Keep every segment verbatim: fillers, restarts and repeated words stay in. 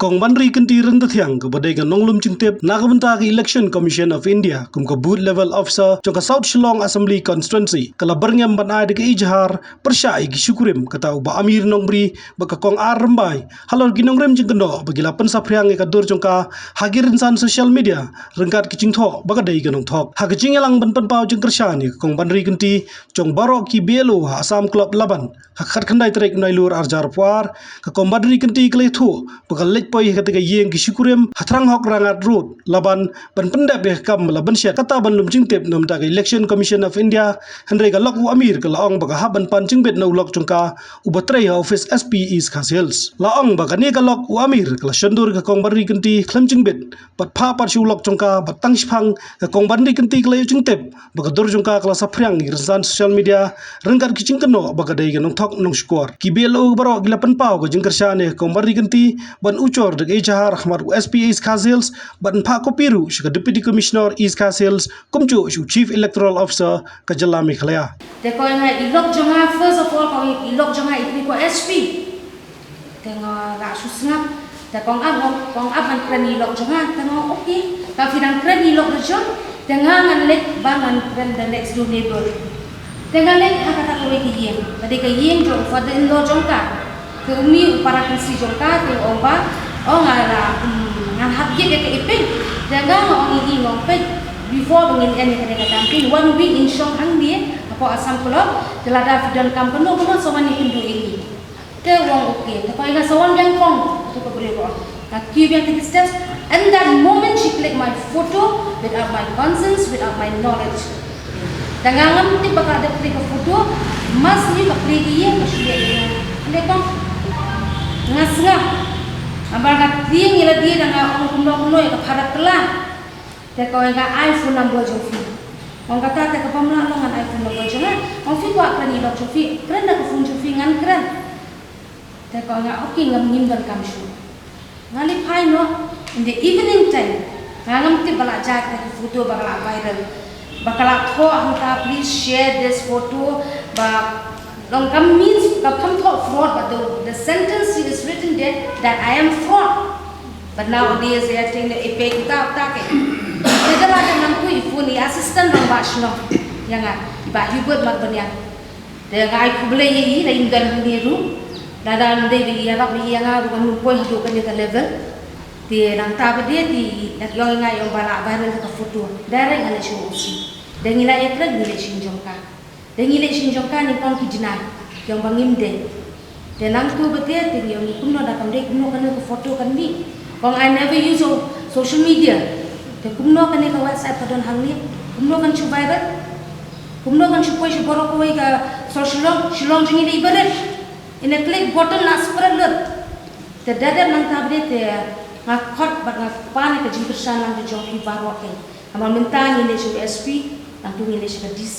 Kong Banri Kynti Ryntathiang, kaba dei ka nonglum jingtip na ka bynta ka Election Commission of India kum ka Booth Level Officer jong ka South Shillong Assembly Constituency, ka la byrngem ban ai da ka ijhar pyrshah ïa ki shu kurim kata u Bah Amir Nongbri bad ka Kong R Rymbai halor ki nongrim jingkynnoh ba ki la pynsaphriang ïa ka dur jong ka ha ki rynsan social media ryngkat ki jingthoh ba ka dei ka nongthok. Ha ka jingïalang ban pynpaw jingkyrshan ïa ka Kong Banri Kynti jong baroh ki B L O ha Assam Club Laban ha ka khatkhyndai tarik Nailur arhajar arphew ar, ka Kong Banri Kynti ka la ïathuh ba ka leit poi ha kata ka ïing ki shu kurim ha Thrang Hok Rangat Road, Laban, ban pyndep ïa ka kam ba la bynshet kata ban lum jingtip na ka bynta ka Election Commission of India. Hynrei ka lok u Amir ka la ong ba ka hap ban pan jingbit na u lok jong ka uba trei ha office S P East Khasi Hills. La ong ba kane ka lok u Amir ka la shondur ïa ka Kong Banri Kynti khlem jingbit bad phah pat sha u lok jong ka bad tang shiphang ka Kong Banri Kynti ka la ïoh jingtip ba ka dur jong ka ka la saphriang ha ki rynsan social media ryngkat ki jingkynnoh ba ka dei ka nongthok nongshukor. Ki B L O baroh ki la pynpaw ka jingkyrshan ïa ka Kong Banri Kynti ban ujor da ka ijhar ha khmat u S P East Khasi Hills bad ban phah copy ruh sha ka Deputy Commissioner East Khasi Hills kumjuh sha u Chief Electoral Officer ka jylla Meghalaya. Te ko ïa nga i lok jong nga, first of all, ko i lok jong nga i kri ko S P. Te nga la shu sngap. Te kong ap, kong ap ban kren i lok jong nga. Te nga, okay. Ka phi dang kren i lok jong, te nga ngan leit ba ngan kren the next door neighbor. Te nga leit ha kata kawei ka ïing. Ka dei ka ïing jong u father-in-law jong ka. Te uni u para kynsi jong ka, te ong ba, ong nga la, hmm, ngan hap ïit ïa ka ipin. Te nga nga ong ïa i, nga ong peit, before ba ngin end ïa kane ka campaign, one week in shong hangne hapoh Assam Club. Te lada phi donkam kano kano, sa wan ïakynduh ïa ngi. Te u ong okay. Te ko ïa nga, sa wan biang kong. Te ka briew ka ong, nga kiew biang ki steps. And that moment she clicked my photo without my consent, without my knowledge. Te nga ngam tip ba ka dep click ka photo. Mas ni ka click ïa ka shu leh ïa nga. Leh kong. Nga sngap. Namar nga tieng ïa lade, da nga ong kumno kumno ïa ka pharap tla. Te ko ong, nga ai phone number jong phi. Ong kata, te kaba mlah noh ngan ai phone number jong nga. Ong phi kwah kren ïa i lok jong phi, kren da ka phone jong phi, ngan kren. Te ko ong nga, okay, ngam, ngim donkam shuh. Nga leit phai noh in the evening time. Nga ngam tip ba la jia kata ka photo ba ka la viral, ba ka la thoh hangta, please share this photo. Ba long kam means ka kham thoh fraud, but the, the sentence is written there that I am fraud. But nowadays they are saying that, eh, peit uta, uta ke. Te da la dep nangtu i phone i assistant rangbah shnong ïa nga, i Bah Hubert Marbaniang. Te nga ai khublei ïa i, la im don hangne ruh. Lada ym dei ba i ïarap ïa nga ruh kam poi haduh kane ka level. Te nangta pat de te i la ong ïa nga, ong ba la viral ka photo. Direct nga leit sha u O C. Te ngi la ïakren, ngi leit sha jong ka. Te ngi leit sha jong ka, nyngkong ki deny, ki ong ba ngim dei. Te nangtu pat de te ngi ong kumno, da kam dei kumno kane ka photo kan mih. Ka ong, I never use of social media. Te kumno kane ka WhatsApp ka don hangne, kumno kan shu viral? Kumno kan shu poi sha baroh kawei ka sor Shillong, Shillong jong ngi dei barit. Ine click button la spread lut. Te da dep nangta pat de te nga khot bad nga pan ïa ka jingkyrshan lang ka jong phi baroh keiñ. Namar mynta ngi leit sha u S P, nangtu ngi leit sha ka D C,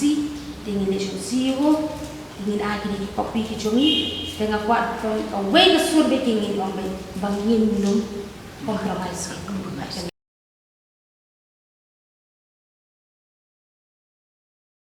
te ngi leit sha u C E O, te ngin ai kine ki copy ki jong ngi. Te nga kwah kawei ka sur bad ki, ngin ong ba, ba ngin ym compromise.